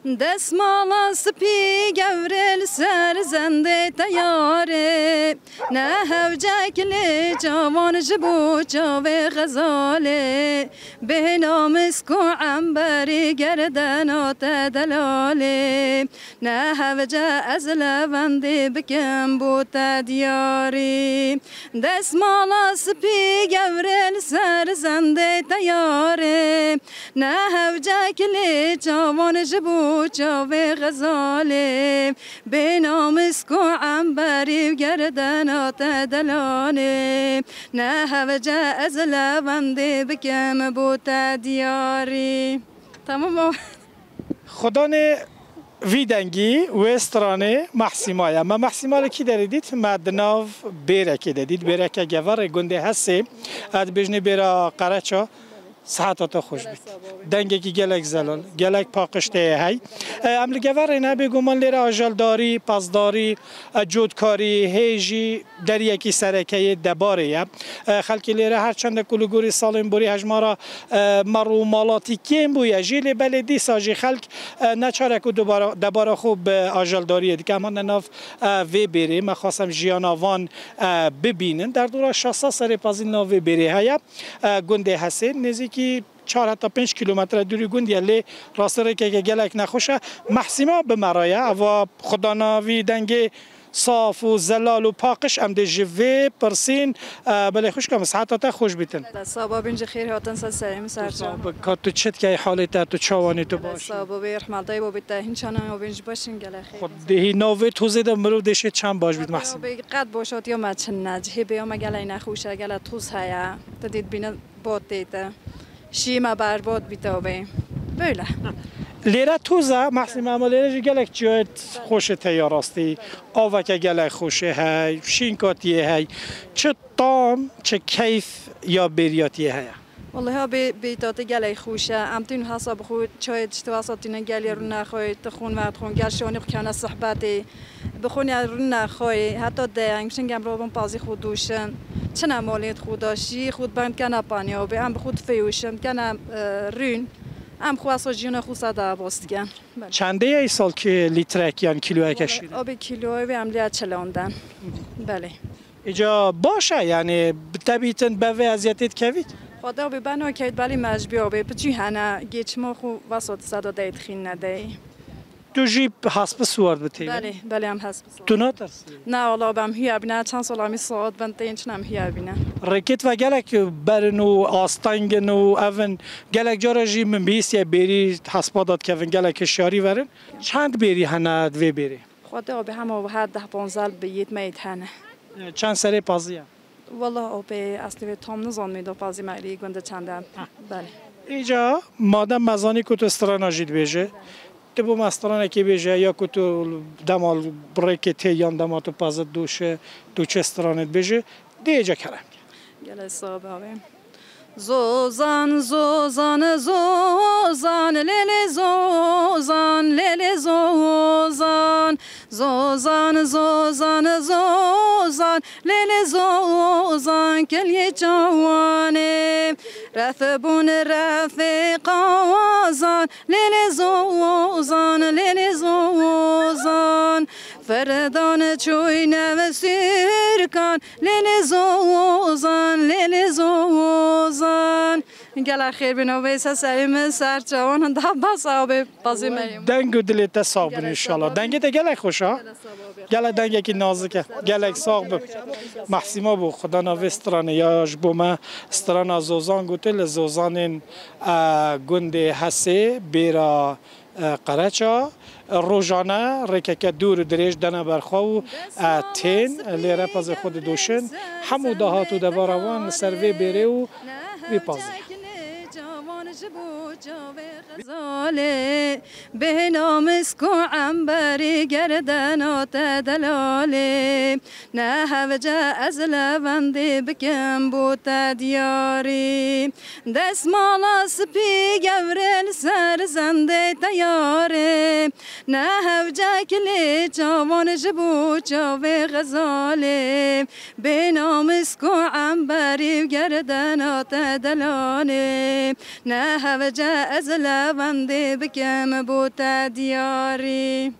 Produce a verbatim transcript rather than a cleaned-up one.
Desmala spî gewre li ser zendê te yare, ne hewcek lê çavan ji bo çavê xezalê, bê namisk û emberî gerdena te delalê, ne hewce ez levendê bikim bo te diyarî. Desmala spî gewre li ser zendê te yare, ne hewcek lê çavan ji bo çavê xezalê, bê namisk û emberî û gerdena te delalê, ne hewce ez levendê bikim bo te diyarî. Tamam o. Xudanê vî dengî wê stranê Mehsîma ye. Me Mehsîma li kî derê dît? Me di nav bêrekê de dît. Bêreke geverê gundê Hesê. Ez dibêjinê bêra Qereça. Siheta te xweş bît. Dengekî gelek zelal, gelek paqij te ye hey. E, em li geverê ne, bêguman lêre ajeldarî, pezdarî, e, cotkarî, hê jî deriyekî sereke yê debarê ye. E, xelkê lêre her çende ku li gorî salên borî hejmara, e, mer û malatî kêm bûye jî, lê belê dîsa jî xelk, e, neçarek û dubara-, debara xwe bi ajeldariyê dike. Em hane nav, e, vê bêrê, me xwest em jiyana van, e, bibînin. Derdora şeş sed serê pezî nav vê bêrê heye. E, gundê Hesê nêzîkî çar heta pênc kîlometre dûrî gund ye, lê rastî rêkeke gelek nexweş e. Mehsîma bi me re ye, eva xwedana vî dengê saf û zelal û paqij, em dê ji vê pirsîn, e, belê xwişka min, siheta te xweş bîtin. Saba bin ji xêr hatin ser serê min ser çav. Ka tu çi dikey halê te, tu çawanî, tu baş? Saba bê rehmetê bo bê te hin çanan o bin ji baş in gelek xêr. Xwedê hî nav vê tozê de mirov dêşê çend baş bît Mehsîma? Bê qet boşatiya me çin ne, cihê bêya me gelek nexweş e, gelek toz heye. Te dê dibîne bot tê te. Şî me berbat bî tawê. Böyle. Lêre toz e, Mehsîma, ama lêre jî gelek çiyayê xweş e te ya rastî. Aveke gelek xweş e hey, şînkatiyê hey. Çi tam, çi keyf ya bêriyatiyê heye. Wallahi abi bê tatê gelek xweş e. Em tîn hasa bi xwe çayê tiştê hasa tîne gelê rûne xwe, tixûn ve tixûn gel şanî xwe kene sihbetê. Bi xwe ne rûne xwe, heta de em şingem robin pazî xwe dûşin. Çine malê xwe da şî xwe bend kene panya be, em bi xwe difêwişin, kene, e, rûn. Em xwe esa jiyana xwe se de bas dikin. Belê. Çendê ye îsal ki lîtrek yan kîloyeke şîrîn? Abi kîloyê ve em lê çilandan. Belê. Îca baş e, yani bi te bîtin be vê eziyetê dikevît? Xweda bi beno keyt belî mecbî abi. Piçî hene, geçma xwe vesa di seda dey dixîn nedey. Tu jî hespi siwar bi tê? Belê, belê em hespi siwar. Tu natirsî? Na wala ben hüya bîne, çend sala min saet ben tên çin em hüya bîne. Rêkêt ve gelek berin û astengin û evin, gelek cara jî min bihîstiye bêrî hespa da dikevin, gelek hişyarî verin. Çend bêrî hene di vê bêrê? Xwedê abi hema wiha deh panzdeh bi yêt me yêt hene. Çend serê pazî ye? Wala abi eslê vê tam nizanmê da pazî me lê gund çend e. Belê. Îca madem me zanî ku tu strana jî dibêje, tu bo me stranekê bêje ya ku tu dema rêkê tê yan dema tu pazit dûşe, tu çi stranê dibêje, dê îca kerem ke. Gelek sax be abi. Zozan, zozan, zozan, lê lê zozan, lê lê zozan. Zozan, zozan, zozan, lê lê zozan, keliyê çawanê. Ref bûn refê qawazan, lê lê zozan, lê lê zozan. Ferdan çûyne ve sirkan, lê lê zozan, lê lê zozan. Gelek xêr bin, o bê se serê min ser çawan da bas, o bê pazê me yê. Deng û dilê te sax bin inşallah. Dengê te gelek xweş a. Gelek dengekî nazik e. Gelek sax bi. Mehsîma bû, Xuda navê stranê ya ji bo me strana Zozan gote, li Zozanên, e, gundê Hesê, bêra e, Qereça, e, rojane rêkeke dûr û dirêj dene ber xwe û, e, tên lê repezê xwe didoşin. Hemû dahat û debara wan li ser vê bêrê û vê pazê. Zalê, bê namisk û emberî gerdena te delalê. Ne hevce ez levendê bikim bo te diyarî. Desmala spî gewre li ser zendê te yarê. Ne hevcek lê çavan ji bo çavê xezalê. Bê namisk û emberî û gerdena te delalê. Ne Hevce ez lewendê bikim bo te diyarî.